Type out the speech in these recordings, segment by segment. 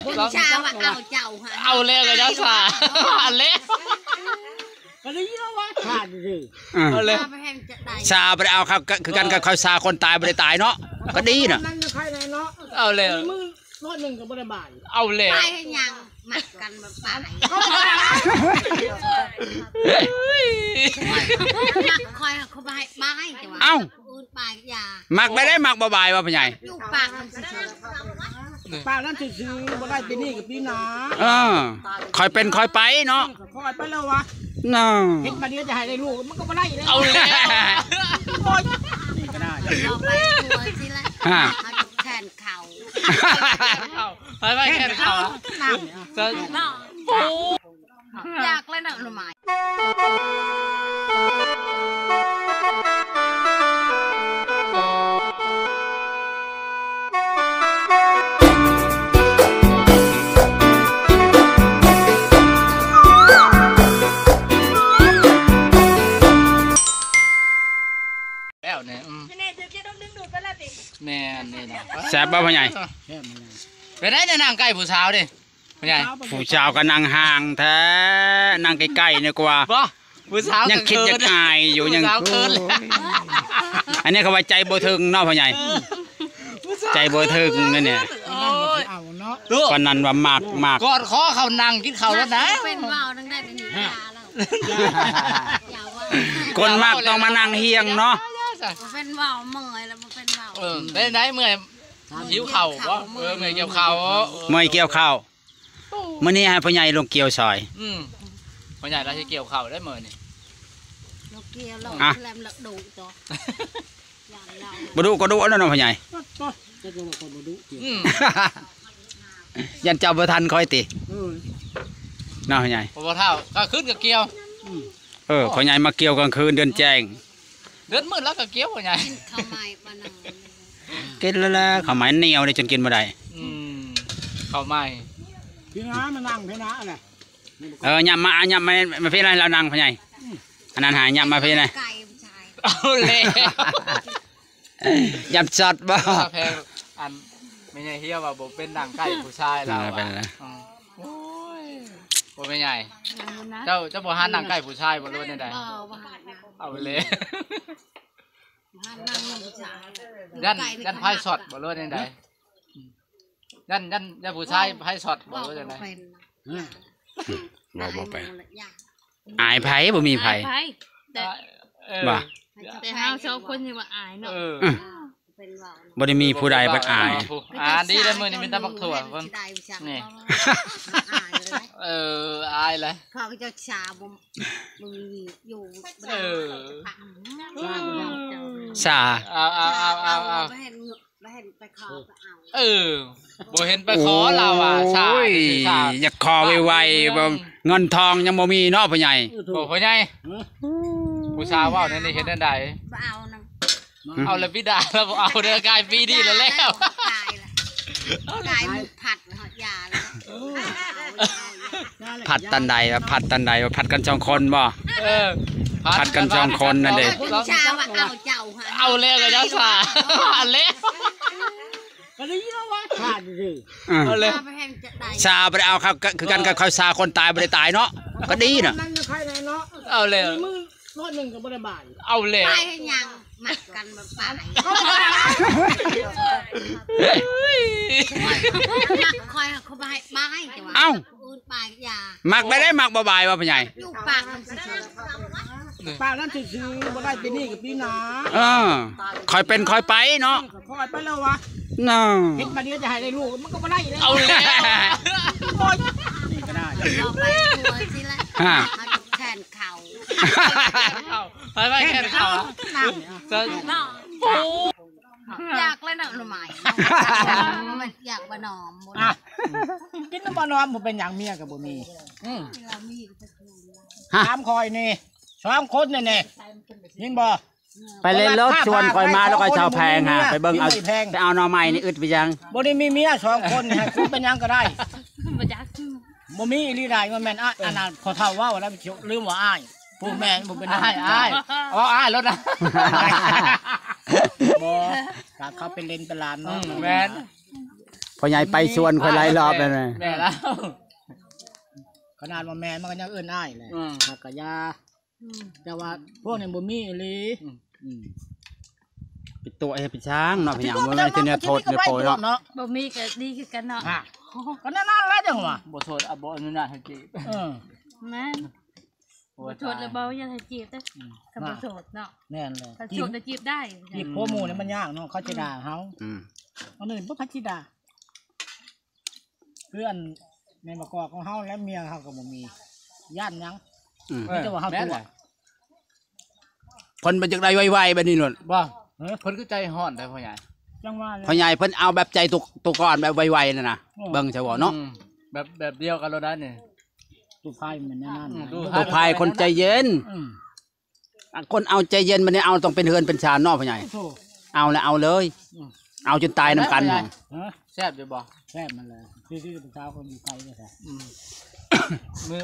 ຄົນຊາວ່າເອົາເຈົ້າຫັ້ນ ເອົາແລ້ວກໍເຈົ້າຊາ ເອົາແລ້ວ ກໍໄດ້ຍິນວ່າຂາດເດ້ ເອີ ເອົາແລ້ວ ຊາໄປແຮງຈະໄດ້ ຊາບໍ່ໄດ້ເອົາ ເຂົາກໍຄືກັນກັບເຂົາຊາ ຄົນຕາຍບໍ່ໄດ້ຕາຍເນາະ ກໍດີນະ ນັ້ນໃຄແນ່ເນາະ ເອົາແລ້ວ ມື້ໜ້ອຍໜຶ່ງກໍບໍ່ໄດ້ບາຍ ເອົາແລ້ວ ບາຍເຮັດຫຍັງ ມັກກັນບໍ່ບາຍ ມັກຂ້ອຍເຂົາບໍ່ໃຫ້ບາຍ ແຕ່ວ່າ ເອົ້າ ອື່ນປາຍຢາ ມັກໄດ້ ໄດ້ມັກບໍ່ບາຍວ່າພໍ່ໃຫຍ່ ຢູ່ປາກມັນຊື່ໆ ປາກນັ້ນຊື່ໆ ບໍ່ໄດ້ປີນີ້ກໍປີໜ້າ ເອີ ຄ່ອຍເປັນຄ່ອຍໄປເນາະ ຄ່ອຍໄປແລ້ວວະ ເນາະ ເຮັດມາດຽວຈະໃຫ້ໄດ້ລູກ ມັນກໍບໍ່ໄດ້ແລ້ວ ເອົາແລ້ວ ໂອ້ຍ ນີ້ກໍໄດ້ເອົາໄປຕົວຊິລະ ຮະ ເອົາແຂນເຂົາ ໄປໄປແຂນເຂົາ ແຂນເຂົາ ນັ້ນ ເນາະ ໂອ້ ຢາກແລ້ວເນາະ ໜໍ່ໄມ້ ແລ້ວນີ້ ອືມ ແມ່ນນີ້ນະ ແຊບບໍ່ພໍ່ໃຫຍ່? ເປັນໄດ໋ ໄດ້ນັ່ງໃກ້ຜູ້ສາວເດ້ ຜູ້ໃຫຍ່ ຜູ້ສາວກໍນັ່ງຫ່າງແທ້ ນັ່ງໃກ້ໆ ນີ້ກວ່າ ບໍ່ ຜູ້ສາວຍັງຄິດຢາກອາຍຢູ່ ຍັງ ຜູ້ສາວເຂີນ ອັນນີ້ເຂົາວ່າໃຈບໍ່ເຖິງເນາະພໍ່ໃຫຍ່ ເອີ ໃຈບໍ່ເຖິງນັ້ນແຫຼະ ໂອ້ຍ ເອົາເນາະ ປານນັ້ນວ່າມັກ ມັກ ກອດຄໍເຂົານັ່ງກິນເຂົ້າແລ້ວນະ ເປັນເວົ້ານຳໄດ້ເປັນຢາແລ້ວ ຢາເວົ້າ ຄົນມັກຕ້ອງມານັ່ງຮຽງເນາະ ເປັນເວົ້າເມື່ອຍແລ້ວບໍ່ເປັນເວົ້າ ເອີ ໄດ້ໄດ໋ ເມື່ອຍ ຫິວເຂົ້າບໍ່? ເອີ ເມື່ອຍກ່ຽວເຂົ້າ ເມື່ອຍກ່ຽວເຂົ້າ ມື້ນີ້ໃຫ້ພໍ່ໃຫຍ່ລົງກ່ຽວຊ່ອຍ ອືມ ພໍ່ໃຫຍ່ລາວຊິກ່ຽວເຂົ້າໄດ້ມື້ນີ້ ລົງກ່ຽວ ລົງ ອ່ະ ແລມລະດຸຕົວ ຢ້ານລາວ ບໍ່ດຸກໍດຸແລ້ວເນາະພໍ່ໃຫຍ່ ອືມ ຢ້ານເຈົ້າບໍ່ທັນຂ້ອຍຕິ ເອີ ເນາະພໍ່ໃຫຍ່ ບໍ່ເຖົ້າ ກາງຄືນກໍກ່ຽວ ອືມ ເອີ ພໍ່ໃຫຍ່ມາກ່ຽວກາງຄືນເດືອນແຈ້ງ ເດືອນມືດແລ້ວກໍກ່ຽວພໍ່ໃຫຍ່ ກິນເຂົ້າໄມ້ບໍ່ນຳ ກິນແລ້ວແຫຼະ ເຂົ້າໄມ້ໜຽວເດ້ ຈົນກິນບໍ່ໄດ້ ອືມ ເຂົ້າໄມ້ ພີ່ນາມານັ່ງພີ່ນາແຫຼະ ເອີ ຫຍັບມາ ຫຍັບມາ ມາພີ່ນາ ລາວນັ່ງພໍ່ໃຫຍ່ ອືມ ອັນນັ້ນຫາ ຫຍັບມາພີ່ນາ ເອົາແລ້ວ ຢ້ານຊັດບໍ່ ແພງ ອັນແມ່ໃຫຍ່ເຮຍວ່າບໍ່ເປັນນັ່ງໃກ້ຜູ້ຊາຍລາວ ເອີ ເປັນແລ້ວ ອືມ ໂອ້ຍ ບໍ່ແມ່ໃຫຍ່ ເຈົ້າ ເຈົ້າບໍ່ຫັນນັ່ງໃກ້ຜູ້ຊາຍບໍ່ ຫຼືວ່າແນວໃດ ບໍ່ ບໍ່ຫັນນະ ເອົາແລ້ວ ບໍ່ຫັນນັ່ງນຳຜູ້ຊາຍ ຢ້ານ ຢ້ານໄຟຊັອດບໍ່ ຫຼືວ່າແນວໃດ ຢ້ານ ຢ້ານ ຢ້ານຜູ້ຊາຍໄຟຊັອດບໍ່ ຫຼືວ່າຈັ່ງໃດ ເວົ້າບໍ່ເປັນ ອາຍໃຜ ບໍ່ມີໃຜ ອາຍໃຜ ແຕ່ ເອີ ວ່າ ແຕ່ເຮົາສອງຄົນນີ້ວ່າອາຍເນາະ ເອີ ອືມ ບໍ່ໄດ້ມີຜູ້ໃດບັກອາຍ ອ່າ ດີແລ້ວ ມື້ນີ້ມີແຕ່ບັກຖົ່ວເພິ່ນ ນີ້ ເອີ ອາຍແຫຼະ ເຂົາເຈົ້າຊາບໍ່ ບໍ່ມີຢູ່ ເອີ ຊາ ເອົາ ເອົາ ເອົາ ເອົາ ເອົາ ບໍ່ເຫັນ ບໍ່ເຫັນໄປຂໍໄປເອົາ ເອີ ບໍ່ເຫັນໄປຂໍລາວວ່າ ໂອ້ຍ ຊາ ຢາກຂໍໄວໆ ອືມ ເງິນທອງຍັງບໍ່ມີເນາະພໍ່ໃຫຍ່ ໂອ້ ພໍ່ໃຫຍ່ ຮະ ຜູ້ສາວເວົ້າແນວນີ້ເຮັດແນວໃດ ບໍ່ເອົານຳ ເອົາແລ້ວ ບິດາລາວບໍ່ເອົາເດີ ກາຍປີນີ້ແລ້ວ ກາຍລະ ກາຍໝູ່ຜັດ ຮອດຢາແລ້ວ ເອີ ເອົາ ເອົາ ເອົາ ຜັດຕອນໃດວະ ຜັດຕອນໃດວະ ຜັດກັນສອງຄົນບໍ່ ເອີ ຜັດກັນສອງຄົນນັ້ນເດ້ ຄົນຊາວ່າເອົາເຈົ້າຫັ້ນ ເອົາແລ້ວກໍເຈົ້າຊາ ເອົາແລ້ວ ກໍໄດ້ຍິນວ່າຂາດເດ້ ເອີ ເອົາແລ້ວ ຊາໄປແຮງຈະໄດ້ ຊາບໍ່ໄດ້ເອົາ ເຂົາກໍຄືກັນກັບເຂົາຊາ ຄົນຕາຍບໍ່ໄດ້ຕາຍເນາະ ກໍດີນະ ນັ້ນໃຄແນ່ເນາະ ເອົາແລ້ວ ມື້ ຮ້ອຍໜຶ່ງກໍບໍ່ໄດ້ບາຍ ເອົາແລ້ວ ບາຍເຮັດຫຍັງ ມັກກັນບໍ່ບາຍ ມັກຂ້ອຍເຂົາບໍ່ໃຫ້ບາຍ ແຕ່ວ່າ ເອົ້າ ອື່ນບາຍຢາ ມັກໄດ້ໄດ້ ມັກບໍ່ບາຍວ່າພໍ່ໃຫຍ່ ຢູ່ປາກມັນຊື່ໆ ປາກນັ້ນຊື່ໆ ບໍ່ໄດ້ປີນີ້ກໍປີໜ້າ ເອີ ຄ່ອຍເປັນຄ່ອຍໄປເນາະ ຄ່ອຍໄປແລ້ວວະ ເນາະ ເຮັດມາດຽວຈະໃຫ້ໄດ້ລູກ ມັນກໍບໍ່ໄດ້ແລ້ວ ເອົາແລ້ວ ໂອ້ຍ ນີ້ກໍໄດ້ ເອົາໄປຕົວຊິລະ ຮະ ເອົາແຂນ ເຂົ້າ ໄປໄປແຂນເຂົ້າ ນ້ຳ ເຈົ້າ ໂອ້ ຢາກແລ້ວເນາະ ໜໍ່ໄມ້ ຢາກບໍ່ໜໍ່ ອ່ະ ກິນນ້ຳບໍ່ໜໍ່ ບໍ່ເປັນຫຍັງ ເມຍກໍບໍ່ມີ ອືມ ຖາມຂ້ອຍນີ້ ສອງຄົນນີ້ ນີ້ ຍິນບໍ່? ໄປເລີຍລົດ ຊວນຂ້ອຍມາແລ້ວ ຂ້ອຍເຊົາແພງຫາ ໄປເບິ່ງເອົາ ໄປເອົາໜໍ່ໄມ້ນີ້ ອຶດໄປຍັງ ບໍ່ໄດ້ມີເມຍສອງຄົນ ໃຫ້ຄຸນເປັນຫຍັງກໍໄດ້ ບໍ່ຈັກ ບໍ່ມີອີ່ຫຼີໃດ ມັນແມ່ນ ອະ ອັນນັ້ນ ພໍ່ເຖົ້າເວົ້າແລ້ວ ລືມວ່າອ້າຍ ຜູ້ແມ່ນບໍ່ເປັນອ້າຍ ອ້າຍ ອໍ ອ້າຍໂລດນະ ບໍ່ ກະເຂົາເປັນເຫຼັນເປັນຫຼານເນາະ ອືມ ແມ່ນ ພໍ່ໃຫຍ່ໄປຊວນຂ້ອຍຫຼາຍລອບແລ້ວນະ. ແມ່ນແລ້ວ ຂະໜາດວ່າແມ່ນມັນກໍຍັງເອີ້ນອ້າຍແຫຼະ. ອືມ ຫາກກະຢ່າ. ອືມ ແຕ່ວ່າພວກນີ້ບໍ່ມີອີ່ຫຼີ. ອືມ ອືມ ໄປຕົວະເຮັດໄປສ້າງເນາະ ພະຍາ ບໍ່ແມ່ນແຕ່ແນວໂທດແນວໂພຍເນາະ. ບໍ່ມີກໍດີຄືກັນເນາະ. ກໍແນວນັ້ນແຫຼະ ຈັ່ງວ່າບໍ່ໂທດ ອະ ບໍ່ອະນຸຍາດໃຫ້ຈີບ. ເອີ ແມ່ນ. ບໍ່ໂທດແລ້ວບໍ່ຢາກໃຫ້ຈີບເດ້. ອືມ ຄັນບໍ່ໂທດເນາະ. ແມ່ນແຫຼະ ຄັນໂທດແລ້ວຈີບໄດ້. ຈີບຜົວໝູ່ນີ້ມັນຍາກເນາະ ເຂົາຊິດ່າເຮົາ. ອືມ ອັນອື່ນບໍ່ໃຜຊິດ່າ. ຄືອັນແມ່ນບໍ່ກອກຂອງເຮົາ ແລະເມຍເຮົາກໍບໍ່ມີ ຢ້ານຫຍັງ. ອືມ ມີແຕ່ວ່າເຮົາຕົວະ. ເພິ່ນບໍ່ຢາກໄດ້ໄວໆ ແບບນີ້ໂລດ. ບໍ່ ເອີ ເພິ່ນຄືໃຈຮ້ອນແທ້ພໍ່ໃຫຍ່. ຈັ່ງວ່າແຫຼະ ພໍ່ໃຫຍ່ເພິ່ນເອົາແບບໃຈຕົວ ຕົວກ່ອນແບບໄວໆ ນັ້ນນະ. ເອີ ເບິ່ງຊະບໍ່ເນາະ. ອືມ ແບບ ແບບດຽວກັນໂລດໄດ໋ນີ້. ຕູ້ໄພມັນແນວນັ້ນ. ອືມ ຕູ້ໄພ ຕູ້ໄພຄົນໃຈເຢັນ. ອືມ ອາ ຄົນເອົາໃຈເຢັນ ບັດນີ້ເອົາຕ້ອງເປັນເຮືອນເປັນຊານເນາະພໍ່ໃຫຍ່. ໂອ້ ເອົາແລ້ວເອົາເລີຍ. ອືມ ເອົາຈົນຕາຍນຳກັນ. ຮະ ແຊບຢູ່ບໍ່? ແຊບມັນແຫຼະ ຄື ຄືຜູ້ສາວຄົນຢູ່ໄກເດ້. ອືມ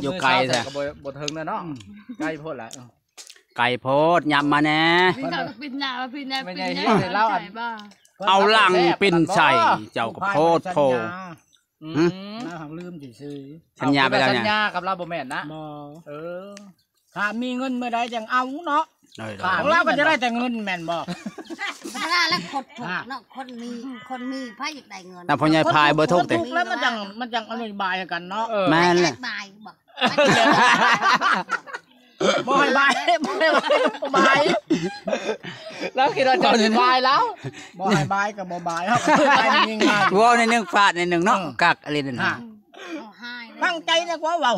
ຢູ່ໄກແທ້ ກໍບໍ່ ບໍ່ເຖິງແລ້ວເນາະ. ອືມ ໄກໂພດລະ. ເອີ ໄກໂພດ ຫຍັບມາແດ່. ປີນໜ້າ ປີນໜ້າ ປີນໜ້າ ເອົາຫຼັງປິ່ນໃສ່ ເຈົ້າກໍໂພດໂພ. ອືມ ລາວຫາກລືມຊື່ໆ. ສັນຍາໄປແລ້ວ ສັນຍາກັບລາວບໍ່ແມ່ນນະ. ບໍ່ ເອີ ຖ້າມີເງິນເມື່ອໃດຈັ່ງເອົາເນາະ. ເອີ ຂອງລາວກໍຈະໄດ້ແຕ່ເງິນແມ່ນບໍ່? ທຳມະດາແລ້ວຄົນທຸກເນາະ ຄົນມີ ຄົນມີໃຜຢາກໄດ້ເງິນ. ແຕ່ພໍ່ໃຫຍ່ພາຍບໍ່ທຸກຕິ ທຸກແລ້ວມັນຈັ່ງ ມັນຈັ່ງອະນຸບາຍໃຫ້ກັນເນາະ. ເອີ ແມ່ນແຫຼະ ບາຍບໍ່ ບໍ່ໃຫ້ບາຍ ບໍ່ໃຫ້ບາຍ ບໍ່ບາຍ. ລາວຄິດວ່າຈະບາຍລາວ ບໍ່ໃຫ້ບາຍກໍບໍ່ບາຍ. ເຮົາກໍບາຍງ່າຍໆ. ເວົ້າໜ້ອຍໜຶ່ງ ຟາດໜ້ອຍໜຶ່ງເນາະ. ເອີ ຄັກອີ່ຫຼີນັ້ນ. ຕັ້ງໃຈນະກວ່າເວົ້າ.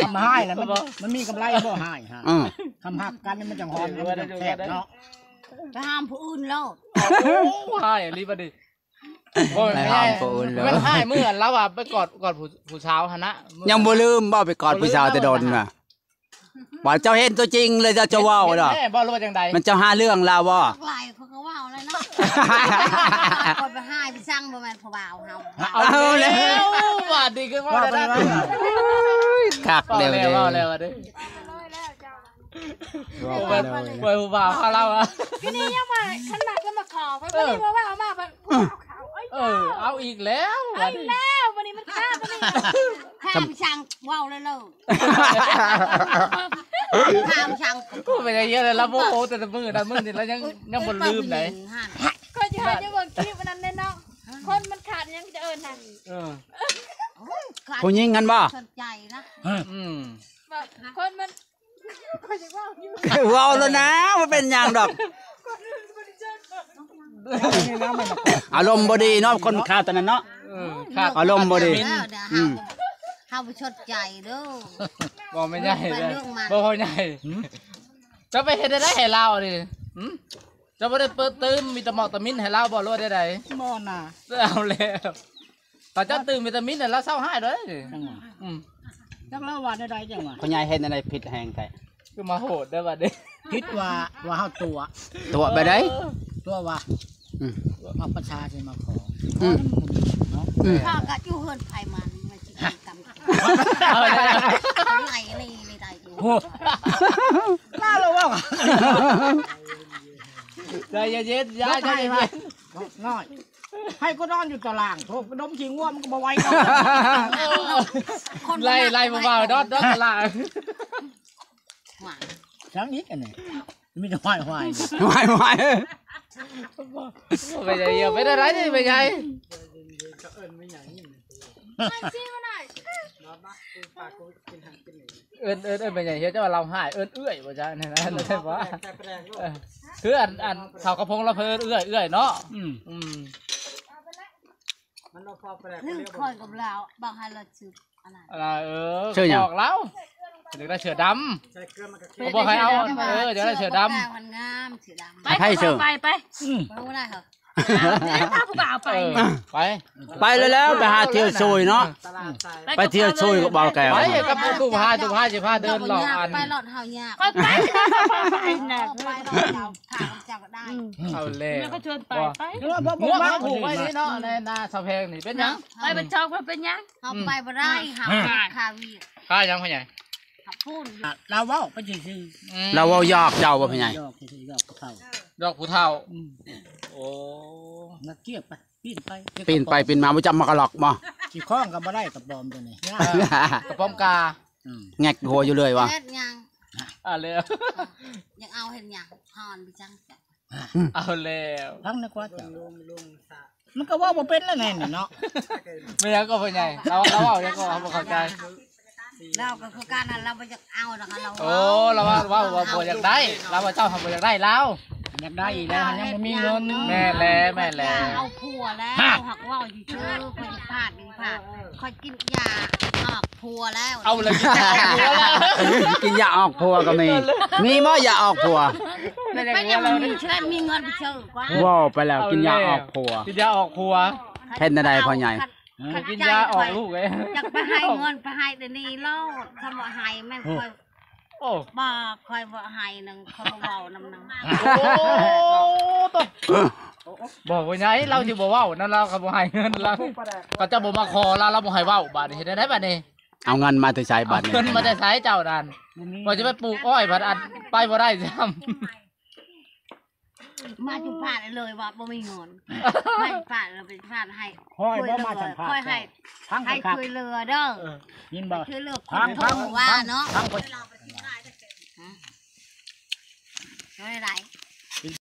ຄຳຮ້າຍລະ ມັນ ມັນມີກຳໄລບໍ່ຮ້າຍຮະ? ເອີ ຄຳຮັກກັນນີ້ມັນຈັ່ງຫອມ ມັນຈັ່ງແຊບເນາະ. ໄປຫ້າມຜູ້ອື່ນໂລດ. ໂອ້ ຮ້າຍອີ່ຫຼີບັດນີ້. ໂອ້ຍ ໄປຫ້າມຜູ້ອື່ນໂລດ. ມັນຮ້າຍມື້ລາວວ່າໄປກອດ ກອດຜູ້ ຜູ້ສາວຫັ້ນນະ. ຍັງບໍ່ລືມບໍ່ ໄປກອດຜູ້ສາວແຕ່ດົນນະ. ວ່າເຈົ້າເຫັນຕົວຈິງເລີຍ ເຈົ້າຈະເວົ້າດອກ. ແມ່ນບໍ່ ຫຼືວ່າຈັ່ງໃດ? ມັນເຈົ້າຫາເລື່ອງລາວບໍ່? ຫຼາຍ ເຂົາກໍເວົ້າແລ້ວເນາະ. ເຂົາໄປຫາໄປສັ່ງ ບໍ່ແມ່ນຜູ້ບ່າວເຮົາ. ເອົາແລ້ວ ບາດນີ້ຄືເວົ້າໄດ້. ຄັກແລ້ວເດ້ ເວົ້າແລ້ວເດ້. ເວົ້າໄປເລີຍ ເວົ້າຜູ້ບ່າວເຮົາລາວອະ. ຄືນີ້ຍັງວ່າຄັນມັກກໍມາຂໍ ເພິ່ນບໍ່ໄດ້ວ່າເວົ້າມາ ເພິ່ນຜູ້ບ່າວເຂົາ. ເອີ ເອົາອີກແລ້ວ ເອົາອີກແລ້ວ ບັດນີ້ມັນຄາດບັດນີ້. ແພງຊ່າງເວົ້າເລີຍ. ຖາມຊ່າງ ໂອ້ ເປັນຫຍັງເຍາະເລີຍ ລາວບໍ່ໂອ້ແຕ່ລະມື້ ລະມື້ນີ້ລາວຍັງ ຍັງບໍ່ລືມໃດ. ຂ້ອຍຊິຫາຢູ່ເບິ່ງຄລິບອັນນັ້ນແນ່ເນາະ. ຄົນມັນຂາດຫຍັງຈະເອີ້ນນະ. ເອີ ໂອ້ຍ ຜູ້ຍິງຫັ້ນບໍ່? ສົນໃຈນະ. ອືມ ແບບຄົນມັນ ຂ້ອຍຊິເວົ້າຢູ່ ເວົ້າແລ້ວນະ ບໍ່ເປັນຫຍັງດອກ. ອາລົມບໍ່ດີເນາະ ຄົນຂາດຕອນນັ້ນເນາະ. ເອີ ຂາດ ອາລົມບໍ່ດີ. ອືມ ເຮົາບໍ່ສົນໃຈເດີ. ບໍ່ແມ່ນໃຫຍ່ເດີ ບໍ່ພໍ່ໃຫຍ່. ຈະໄປເຮັດໄດ້ໃຫ້ລາວນີ້? ຫື ເຈົ້າບໍ່ໄດ້ເປີດຕື່ມວິຕາມອກຕາມິນໃຫ້ລາວບໍ່ ຫຼືວ່າໃດໆ? ບໍ່ນະ. ເອົາແລ້ວ ຖ້າເຈົ້າຕື່ມວິຕາມິນແລ້ວລາວເຊົາຮ້າຍເດີ. ອືມ ຈັກລາວວ່າແນວໃດຈັ່ງວ່າ ພໍ່ໃຫຍ່ເຮັດແນວໃດຜິດແຮງແທ້? ຄືມາໂຫດເດີບັດນີ້. ຜິດວ່າ ວ່າເຮົາຕົວະ ຕົວະແບບໃດ? ຕົວະວ່າ ອືມ ອອກພັນສາຊິມາຂໍ. ອືມ ເນາະ ອືມ ຂ້າກໍຢູ່ເຮືອນໃຜມັນ ມັນຊິກິນຕຳ ເອົາແລ້ວ ໄຫຼນີ້ໄດ້ຢູ່. ໂອ້ ລາວລະເວົ້າ ໃຈເຢັນໆ ຍາຍ ໃຈເຢັນໆ ນ້ອຍ. ໃຫ້ກູນອນຢູ່ຕາລ່າງ ໂທ ດມຂີ້ງົວມັນກໍບໍ່ໄຫວເນາະ. ເອີ ຄົນ ໄລ່ ໄລ່ຜູ້ບ່າວນອນ ນອນຕາລ່າງ. ຫວາຍ ສັງອີກອັນນີ້ ມີແຕ່ຫວາຍໆ ຫວາຍໆ. ແມ່ໃຫຍ່ ເປັນອະໄລນີ້ແມ່ໃຫຍ່? ເອີ້ນ ເອີ້ນ ເອີ້ນແມ່ໃຫຍ່ ເຮັດວ່າລາວຮ້າຍ ເອີ້ນເອື້ອຍວ່າຊັ້ນນະ ໄດ້ບໍ່? ເອີ ຄືອັນ ອັນເຖົ້າກະພົງລາວເອີ້ນເອື້ອຍ ເອື້ອຍເນາະ. ອືມ ອືມ ມັນບໍ່ພໍແປກ ຄືຂ້ອຍກັບລາວ ບາງໃຫ້ລາວຊື່ອັນນັ້ນ ເອີ ຊື່ຫຍັງ? ບອກລາວ ຢາກໄດ້ເສື້ອດຳ ໃສ່ເກືອມັນກໍ ກໍບອກໃຫ້ເອົາ ເອີ ຢາກໄດ້ເສື້ອດຳ ມັນງາມເສື້ອດຳ. ໄປ ໃຜເຊີ? ໄປ ໄປ ອືມ ບໍ່ໄດ້ເຮົາ ເອີ ເອົາຜູ້ບ່າວໄປ ເອີ ໄປ ໄປແລ້ວ ໄປຫາທ່ຽວໂຊຍເນາະ ຕະຫຼາດໄຊ ໄປທ່ຽວໂຊຍກັບບ່າວແກ້ວ ໄປກັບຕູ້ພາຍ ຕູ້ພາຍຊິພາເດີນເລາະອັນ ໄປເລາະເຮົາຍາກ ຂ້ອຍໄປ ໄປນະ ໄປເລາະເຮົາ ພາເຈົ້າກໍໄດ້ ອືມ ເອົາແລ້ວ ແມ່ກໍຊວນໄປ ໄປ ບໍ່ ບໍ່ ບໍ່ ບໍ່ ໄປນີ້ເນາະ ໃນໜ້າສາວແພງນີ້ເປັນຫຍັງ? ໄປບັນຈອກເພິ່ນເປັນຫຍັງ? ເຮົາໄປບໍ່ໄດ້ ເຮົາຄາວຽກ ຄາຫຍັງພໍ່ໃຫຍ່? ເຂົາພຸ້ນ ລາວເວົ້າໄປຊື່ໆ ອືມ ລາວເວົ້າຢອກເຈົ້າບໍ່ພໍ່ໃຫຍ່? ຢອກຊື່ໆ ຢອກຜູ້ເຖົ້າ ຢອກຜູ້ເຖົ້າ ອືມ ໂອ້ ໂອ້ ນັກກຽບໄປ ປີນໄປ ປີນໄປປີນມາ ບໍ່ຈັບໝາກກະລັອກບໍ່? ຂີ້ຄ້ອງກໍບໍ່ໄດ້ກະປອມຕົວນີ້ ກະປອມກາ ອືມ ແງກຫົວຢູ່ເລີຍວ່າ ເຮັດຫຍັງ? ເອົາແລ້ວ ຢາກເອົາເຮັດຫຍັງ? ຮອນໄປຈັ່ງ ເອົາແລ້ວ ຟັງນະກວ່າເຈົ້າ ມັນກໍເວົ້າບໍ່ເປັນແລ້ວແນ່ນີ້ເນາະ ແມ່ນຫຍັງກໍພໍ່ໃຫຍ່ ລາວ ລາວເວົ້າຫຍັງກໍເຮົາບໍ່ເຂົ້າໃຈ ລາວກໍຄືກັນຫັ້ນ ລາວບໍ່ຢາກເອົາດອກ ລາວ ໂອ້ ລາວວ່າ ເວົ້າວ່າບໍ່ຢາກໄດ້ ລາວວ່າເຈົ້າຫັ້ນບໍ່ຢາກໄດ້ລາວ ຢາກໄດ້ອີກແລ້ວ ຍັງບໍ່ມີເງິນ ແມ່ນແລ້ວ ແມ່ນແລ້ວ ເອົາຜົວແລ້ວ ຫາ ຫາກເວົ້າຊື່ໆ ຂ້ອຍຊິພາດ ພາດ ຂ້ອຍກິນຢາອອກຜົວແລ້ວ ເອົາແລ້ວ ກິນຢາອອກຜົວແລ້ວ ກິນຢາອອກຜົວກໍມີ ມີບໍ່ຢາອອກຜົວ? ເປັນຫຍັງບໍ່ມີ ຊິໄດ້ມີເງິນໄປຊື້ກວ່າ ເວົ້າໄປແລ້ວ ກິນຢາອອກຜົວ ກິນຢາອອກຜົວ ເຮັດແນວໃດພໍ່ໃຫຍ່? ກິນຢາອອກລູກເດ້ ຢາກໄປໃຫ້ເງິນ ໄປໃຫ້ແຕ່ນີ້ໂລດ ຄັນບໍ່ໃຫ້ແມ່ນຂ້ອຍ ໂອ້ ບໍ່ ຂ້ອຍບໍ່ໃຫ້ນຳ ຂ້ອຍບໍ່ເວົ້ານຳນາງ ໂອ້ ໂຕ ບໍ່ ບໍ່ໃຫຍ່ ລາວຊິບໍ່ເວົ້ານຳ ລາວກໍບໍ່ໃຫ້ເງິນລາວ ເຂົາເຈົ້າບໍ່ມາຂໍລາວ ລາວບໍ່ໃຫ້ເວົ້າ ບາດນີ້ເຮັດແນວໃດບາດນີ້? ເອົາເງິນມາແຕ່ໃສບາດນີ້? ເອົາເງິນມາແຕ່ໃສເຈົ້ານັ້ນ? ບໍ່ມີ ວ່າຊິໄປປູກອ້ອຍ ບັດອັນໄປບໍ່ໄດ້ຊ້ຳ ມາຈຸພາດເລີຍວ່າບໍ່ມີເງິນ ມາຈຸພາດເລີຍ ໄປພາດໃຫ້ ຂ້ອຍບໍ່ມາສຳພາດ ຂ້ອຍໃຫ້ ຟັງ ໃຫ້ ຄັກໆ ຊ່ວຍເຫຼືອເດີ ເອີ ຍິນບໍ່? ຊ່ວຍເຫຼືອ ຟັງ ຄົນ ຟັງ ວ່າເນາະ ຟັງ ເຮັດໄດ້